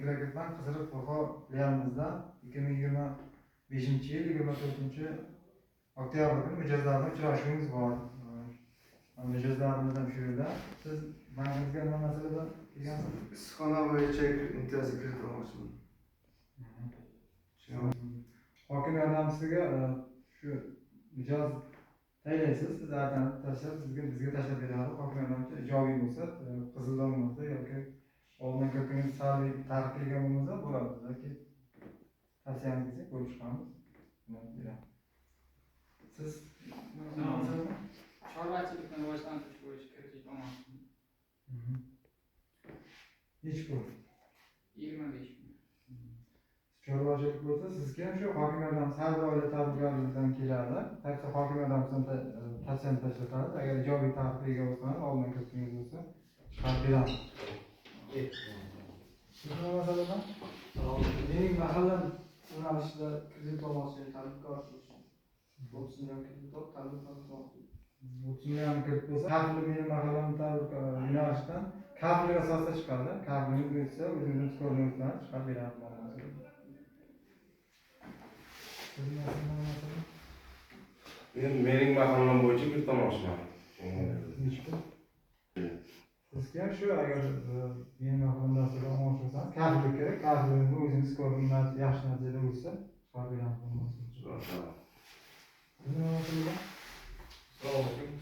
Integrated Bank Qiziriq Furxo filialimizda 2025-yil 24 oktyabr kuni mijozlar bilan uchrashuvimiz bor. Mijozlarimizdan shu yerda. Siz bankimizga nima masalada kelgansiz? Issiqxona bo'yicha imtiyozli kredit olmoqchiman. Hokim yordamchisiga shu mijoz tayinlaysiz, siz arizani tashlab, sizga, bizga tashlab beradi. Hokim yordamchi ijobiy bo'lsa, qizildan bo'lsa yoki oldindan kiritgan salbiy tarixga ega bo'lmasa bo'ladi. Yoki tavsiyamiz desak, ko'rib chiqamiz. Buni beramiz. Siz nima masalada? Chorvachilikni rivojlantirish bo'yicha kredit olmoqchiman. Nechi pul? 25 ming. Chorvachilik bo'lsa, sizga ham shu hokim yordamchisi, har bir oila tadbirkorlikdan keladi. Tavsiya hokim yordamchisidan tavsiyani tashlatamiz. Agar ijobiy tarixga ega bo'lsangiz, oldindan kiritgangiz bo'lsa, chiqarib beramiz. Siz nima masalada? Mening mahallam yo'nalishida kredit olmoqchi, tadbirkor uchun. 30 million kredit olib, tadbirkor qilmoqchi. 30 million kredit bo'lsa, kafilli Mening mahallam tadbirkor yo'nalishidan kafillik asosida chiqadi. Kafilingiz o'tsa, o'zingizni skorni o'tsangiz, chiqarib beramiz muammosi yo'q. Siz nima masalada? Men Mening mahallam bo'yicha kredit olmoqchiman. Nechi pul? Sizga ham shu, agar Mening mahallam dasturida olmoqchi bo'lsangiz, kafillik kerak. Kafilingizni o'zingiz skoringiz yaxshi natijada o'tsa, chiqarib beramiz muammosi yo'q. Siz nima masalada? Assalomu alaykum.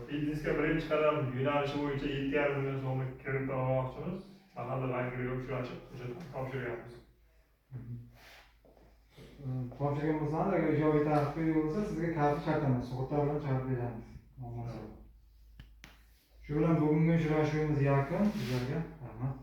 Biznesga birinchi qadam yo'nalishi bo'yicha 7,5 million so'mlik kredit olmoqchimiz. Mahalla bankiga uchrashib, hujjatni topshirganmiz. Topshirgan bo'lsangiz, agar ijobiy tarixga ega bo'lsa, sizga kafil shart emas, sug'urta bilan chiqarib beramiz. Muammosi yo'q. Shu bilan bugungi uchrashuvimiz yakun. Sizlarga rahmat.